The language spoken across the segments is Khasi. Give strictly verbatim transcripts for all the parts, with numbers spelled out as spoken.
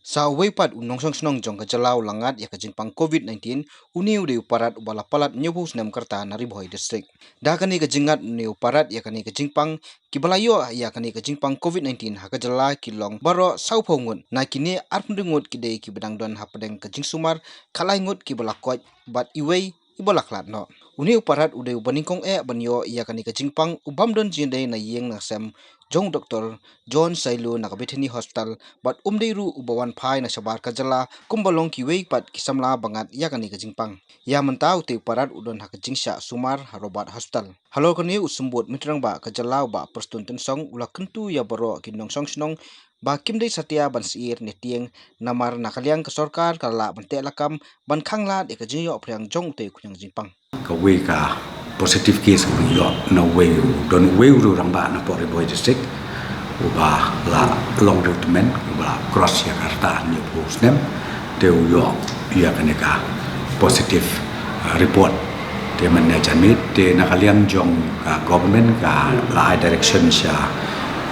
Sa uwei pat u nongshong shnong jong ka jylla u la ngat ïa ka jingpang covid nineteen, une u dei u parat uba la palat hynñiewphew snem ka rta na Ri Bhoi District. Da kane ka jingngat une u parat ïa kane ka jingpang, kiba la ïoh ïa kane ka jingpang covid nineteen ha ka jylla ki long baroh sawphew ngut, na kine arphew ngut ki dei kiba dang don hapdeng ka jingsumar, khatlai ngut kiba la koit bad iwei iba la khlad noh. Une u parat u dei uba nyngkong eh ban ïoh ïa kane ka jingpang, u bym don jingïadei na ïing na sem jong u Doktor John Sailu na ka Bethany Hospital, bad um dei ruh uba wan phai na shabar ka jylla kumba long kiwei pat ki samla ba ngat ïa kane ka jingpang. Ïa mynta utei u parat u don ha ka jingshah sumar ha Robert Hospital. Halor kane u Symbud Myntri Rangbah ka jylla u Bah Prestone Tynsong u la kyntu ïa baroh ki nongshong shnong ba kim dei satia ban syier ne tieng, namar na ka liang ka sorkar ka la lah ban teh lakam ban khanglad ïa ka jingïoh phriang jong utei u khñiang jingpang. Kawei ka positive case kaba ngi ïoh na uwei u, don uwei u rangbah na Ri Bhoi District uba la long retired, uba la cross ïa ka rta hynñiewphew snem, te u ïoh ïa kane ka positive, uh, report. Te mynne janmiet te na ka liang jong ka government ka la ai direction sha,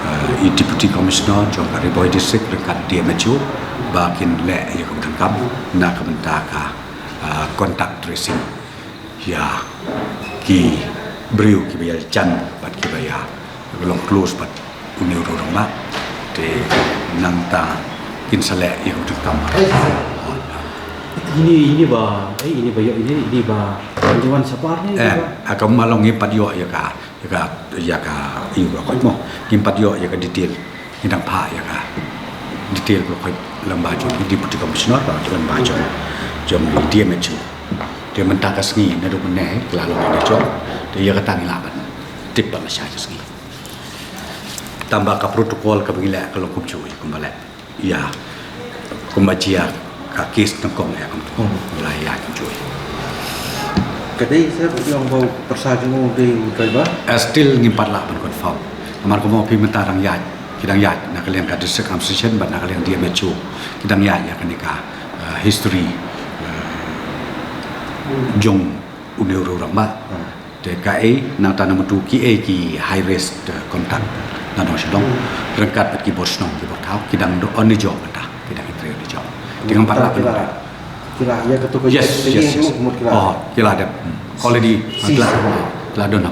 uh, i Deputy Commissioner jong ka Ri Bhoi District ryngkat D M H O ba kin leh ïa ka bynta kam na ka bynta ka, uh, contact tracing ïa ki briew kiba ïa jan bad kiba ïa long close bad une u rangbah. Te nangta kin sa leh ïa u jingkam. Ini, ini ba, eh, ini ba ïoh ini, ini ba, jingwan sapar ni, eh, ba. Aka ma long ngi pat ïoh ïa ka, ïa ka, ïa ka, ïa ka, mo. Ngi pat ïoh ïa ka detail. Ngi dang phah ïa ka detail ba la koit lyngba jong i Deputy Commissioner bad lyngba jong, jong i D M H O. Te mynta ka sngi naduh mynne ki la long ïa ka jong. Te ïa kata ngi lah ban tip ba la shai ka sngi. Tangba ka protocol kaba ngi leh ka long kumjuh kumba leh ïa, kumba jia ka case nyngkong ïa kumjuh. Hmm. Ngi la ïa kumjuh. Ka dei sir, ïa u ba pyrsa jong u dei u driver? Eh, still ngim pat lah ban confirm. Namar kumba phi mynta dang ïaid, ki dang ïaid na ka liang ka District Administration bad na ka liang D M H O, ki dang ïaid ïa kane ka, eh, history, eh, jong une u rangbah. Hmm. Te kaei nangta namar tu kiei ki high risk, eh, contact na nong shnong, ryngkat bad ki bor shnong ki bor thaw, ki dang don ne jong mynta, ki dang trei ne jong. Te ngam pat lah ban. Ki la, ki la ïa ka tu ka. Yes, yes, yes. Oh, ki la dep. Hmm. Already, ki la, ki la don ha,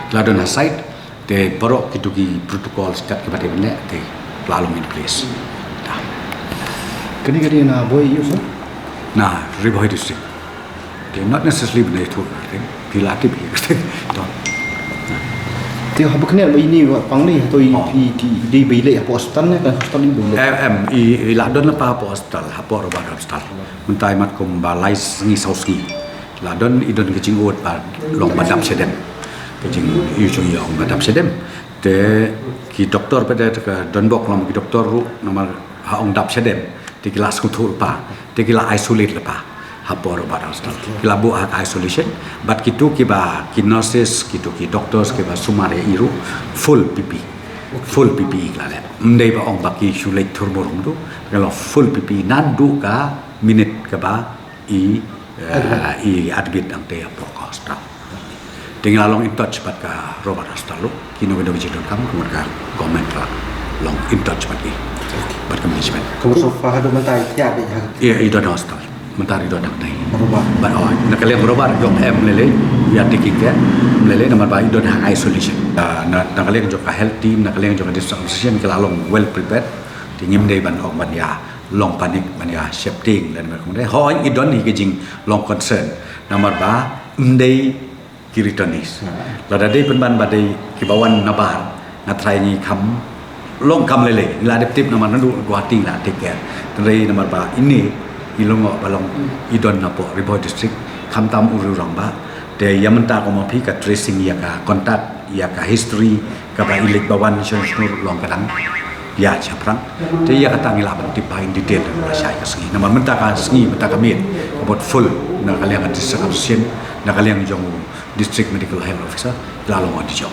ki la don ha site. Te baroh kitu ki protocol kat kiba dei ban leh te la long in place. Te. Kane ka dei na Bhoi ïa u sir? Na Ri Bhoi District. Te not necessarily ban ïathuh, I think. Phi la tip hi. To. Te haba kane ba ini ba pang ni to i, oh, i, i dei ba i leh hapoh hospital ne ka hospital i ba i leh? Em, em, i, i la don lypa hapoh hospital, hapoh Robert Hospital. Mynta i mat kumba lai sngi saw sngi. La don, i don ka jingud ba long ba dap shadem. Ka jingïohi jong i ong ba dap shadem. Te ki doktor pat te ka don bok long ki doktor ruh namar ha ong dap shadem. Te ki la sngewthuh lypa. Te ki la isolate lypa hapoh Robert Hospital. Ki la buh ha ka isolation. Bad kitu kiba ki nurses, kitu ki doctors kiba sumar ïa i ruh full P P E. Full P P E ki la leh. Ym dei ba ong ba ki shu leit thurmur ym dei. Ki la full P P E naduh ka minit kaba i, eh, i admit hangtei hapoh ka hospital. Te ngi la long in touch bad ka Robert Hospital ruh, kino kino ki jingdonkam, kumne ka government ka la long in touch bad ki, bad ka management. Kumne so far haduh mynta i thiah dei ha? Ïa, i don hospital. Mynta i don hangne. Robert. Bad, oh, na ka liang Robert jong em lei lei, we are taking care. Lei lei namar ba i don ha isolation. Ah, na, na ka liang jong ka health team, na ka liang jong ka district administration ki la long well prepared. Te ngim dei ban ong ban ïa long panic ban ïa sheptieng lane kumne. Hooid i don hi ka jinglong concern namar ba ym dei ki returnees. Hmm. Lada dei pynban ba dei kiba wan nabar nga tharai ngi kham long kham lei lei. Ngi la dep tip namar naduh Guwahati ngi la take care. Hynrei namar ba ine i long ba long i don napoh Ri Bhoi District, khamtam u rangbah. Te ïa mynta kumba phi ka tracing ïa ka contact, ïa ka history kaba i leit ba wan sha shnong long ka dang ïa shaphrang. Te ïa kata ngi lah ban tip ba in detail la shai ka sngi. Namar mynta ka sngi, mynta ka miet ka bot full na ka liang ka district officer, na ka liang jong district medical health officer la long on the job.